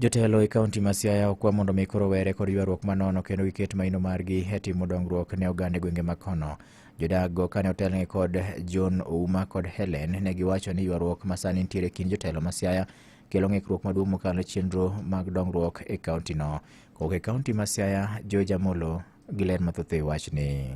Jotelo e kaunti ma Siaya okwa mondo mi koro were kod ywaruok manono kendo giket maino margi e timo dongruok ne oganda e gwenge ma kono. Jodak go kane otelnegi kod John Ouma kod Helen ne giwacho ni ywaruok ma sani nitiere e kind jotelo ma Siaya kelo ng'ikruok maduong' mokalo chenro mag dongruok e kaunti no. Kowuok e kaunti ma Siaya, George Amolo gi ler mathoth e wachni.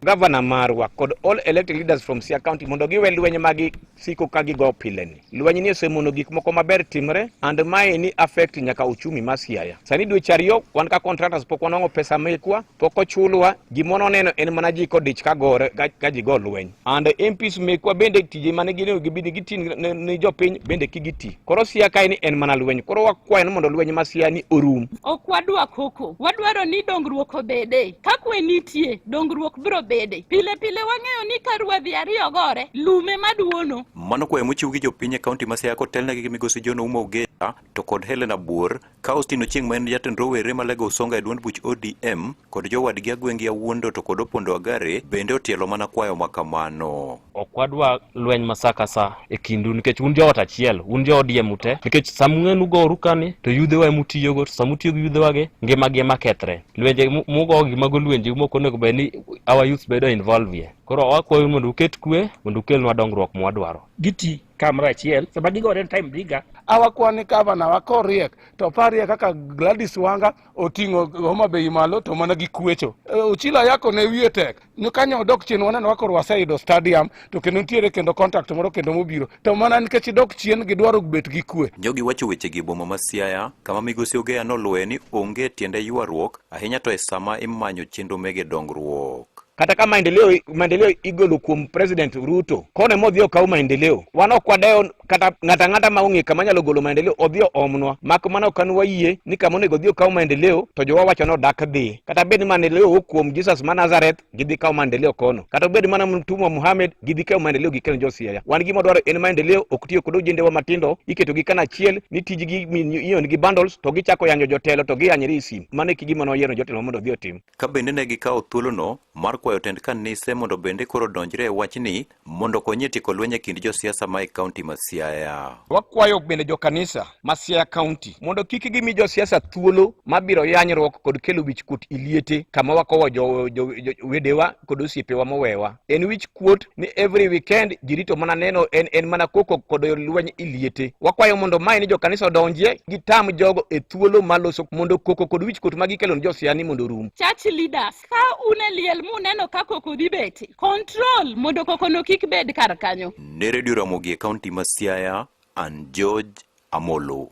Gavana marwa kod all elected leaders from Siaya County mondo giwe lweny ma gisiko ka gigo pile ni. Lweny ni osemono gik moko maber timre and mae ni affect nyaka uchumi ma Siaya. Sani dweche ariyo wan ka contractors pok wanwang'o pesa mekwa, pok ochulwa, gima waneno en mana ji kodich ka gore ka ji go lweny. And MPs mekwa bende tije mane ginego gibed giti ne jopiny bende kik giti. Koro Siaya kae ni en mana lweny. Koro wakwayo ni mondo lweny ma Siaya ni orum. Ok wadwa koko, wadwaro ni dongruok obede. Ka kwe nitie, dongruok biro bede. Pile pile wang'eyo ni ka ruadhi ariyo gore, lum ema duono. Mano kwayo mochiw gi jopiny e kaunti ma Siaya kotelnegi gi migosi John Ouma Ogeya to kod Hellen Abuor ka Austin Ochieng' ma en jatend rowere malego Usonga e duond buch ODM kod jowadgi Agwengi Awuondo to kod Opondo Agare bende otielo mana kwayo ma kamano. Ok wadwa lweny ma sa ka sa e kindu nikech un joot achiel, un jo ODM ute. Nikech sama ung'e ni ugoru kani to yudhewa ema utiyogo, to sama utiyo gi yudhewagi, ngimagi ema kethre. Lwenje mugogi mago lwenje mok onego bed ni our youth bedo involve ye. Koro wakwayo mondo uket kwe mondo ukelnwa dongruok mwadwaro. Giti kamoro achiel sama gigore time diga awakwa ni gavana wa koriek to parie kaka Gladys Wanga oting'o Homa Bay malo to mana gi kwecho. Ochilo Ayako ne wiye tek ni kanyo odok chien waneno ka koro waseyudo stadium to kendo nitiere kendo contract moro kendo mobiro to mana nikech idok chien gidwaro bet gi kwe. Jogi wacho wechegi e boma ma Siaya kama migosi Ogeya noluwe ni onge tiende ywaruok ahinya to e sama imanyo chenro mege dongruok. Kata ka maendeleo, maendeleo igolo kuom President Ruto, kono ema odhi okaw maendeleo. Wan ok wadewo kata ng'ato ang'ata ma ong'e kama nyalo golo maendeleo odhi oomnwa. Mak mana ok an wayie ni kama onego odhi okaw maendeleo to jowa wacho ni odak dhi. Kata bed ni maendeleo wuok kuom Jesus ma Nazareth, gidhi kawo maendeleo kono. Kata obed mana Mtumwa Muhammad, gidhi kawo maendeleo gikel jo Siaya. Wan gima wadwaro en maendeleo, ok tiyo kod ojendewa matindo, iketogi kanachiel ni tijgi imiyo bundles to gichako yanyo jotelo to giyanyore e sim. Mano e gima noyiero jotelo mondo odhi otim. Ka bende ne gikawo thuolono mar kwayo tend kanise mondo bende koro odonjre e wachni mondo okony e tieko lweny e kind josiasa ma e kaunti ma Siaya. Wakwayo bende jokanisa ma Siaya County mondo kik gimi josiasa thuolo mabiro yanyruok kod kelo wichkuot e liete kama wakowo jo, jo, jo, wedewa kod osiepewa mowewa. En wichkuot ni every weekend ji rito mana neno en, en mana koko kod lweny e liete. Wakwayo mondo mae ni jokanisa odonjie gitam jogo e thuolo maloso mondo koko kod wichkuot ma gikelo ne josiaya ni mondo orum. Church leaders, ka un e liel muneno ka koko dhi bete, control mondo kokono kik bed kar kanyo. Ne Radio Ramogi e kaunti ma Siaya, an George Amolo.